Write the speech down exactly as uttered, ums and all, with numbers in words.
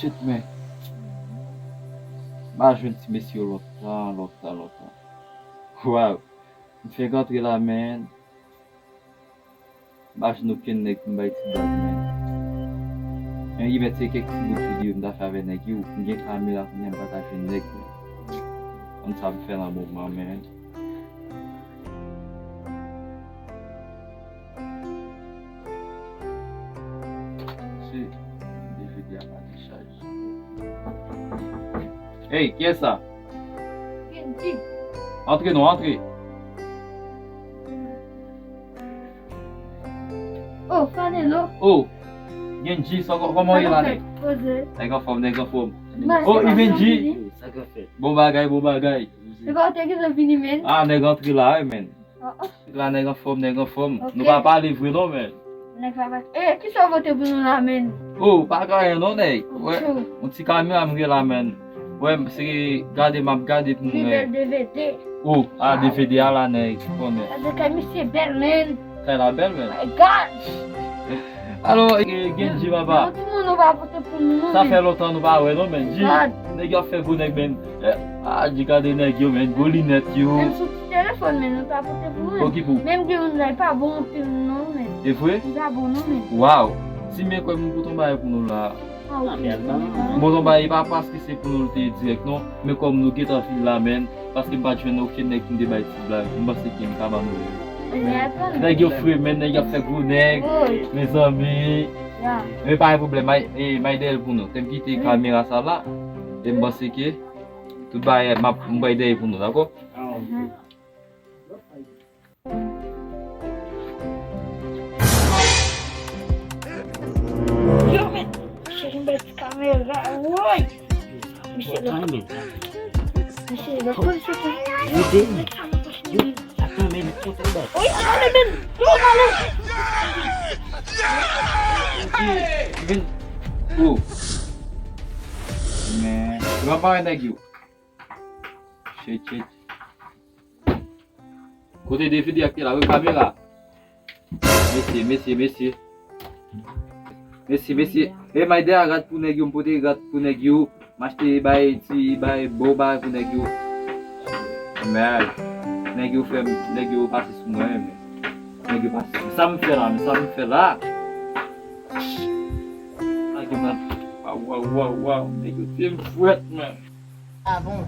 Shit, men. M pa jwenn ti mesye yo lontan, lontan, lontan. Waw. M fenk antre la, men. M pa jwenn okenn nèg pou m bay ti blag, men. Men, li mèt se kèk ti bout videyo m ta fè avè nèg yo. M gen kamera kounye a, m pa ta jwenn nèg, men. Konn sa m fè nan moman, men. Se D V D a pa dechaje. Hey, kiyès sa? Genji. Antre non, antre. Oh, Fanelo. Oh, Genji, sa kò-, kòman w ye la, nèg? Poze. Nèg anfòm, nèg anfòm. Oh, Ivenji. Sa k ap fèt? Bon bagay, bon bagay. Se pa w te gentan vini, men? Ah, nèg antre la, wi, men. Oh, oh. La, nèg anfòm, nèg anfòm. Ok. Nou pa pale vre non, men. Nèg pa pale. Eh, kisa w pote pou nou la, men? Oh, pa gen anyen non, nèg. Wè, yon ti kamera m gen la, men. Wè, se gade m ap gade pou mwen. Pi bèl D V D. Oh, ah, D V D a la, nèg, ou konnen. Gade kay misye bèl, men. Kay la bèl, men. My God! Alò, eh, Genji, papa. Yon timoun ou pa pote pou nou, sa fè lontan nou pa wè non, men. Ji, nèg yo ap fè gwo nèg, men. Eh, ah, Ji, gade nèg yo, men. Gwo linèt yo. Menm sou ti telefòn, men, nou pa pote pou mwen. Bon, ki pou? Menm gen moun la, li pa bon anpil non, men. E vre? Li pa bon non, men. Waw. Si men kwè moun pote yon bagay pou nou la. Ah, ok. Bon, non, bagay, e pa paske se pou nou l te dirèk, non. Men kòm nou gentan vin la, men. Paske m pa t jwenn okenn nèg pou m te bay ti blag. M panse ke m ka ban nou. Nèg yo fre, men, nèg yo ap fè gwo nèg. Mezanmi. Men pa gen pwoblèm, may, eh, may dèyè l pou nou. Te m kite kamera sa la. E m panse ke tout bagay, m ap, m bay dèyè pou nou, dakò? Yo, men, cheri, m bay ti kamera, woy! Misye, lòt kote. Misye, lòt kote, cheri. Yo, men, kote w bay? Wi, ale, men. Yo, ale. Men, oh. Men, yo pa pare nèg yo. Shit, shit. Kote D V D a ki te la, wi, kamera. Mesye, mesye, mesye. Mesye, mesye. E may dèyè rad pou nèg yo, m pote rad pou nèg yo. M achte bay ti, bay bon bagay pou nèg yo. Men, nèg yo fè m, nèg yo pase sou mwen, men. Nèg yo pase sou mwen. Sa m fè la, men sa m fè la. Nèg yo, men. Waw, waw, waw, waw. Nèg yo te m fwèt, men. Ah bon?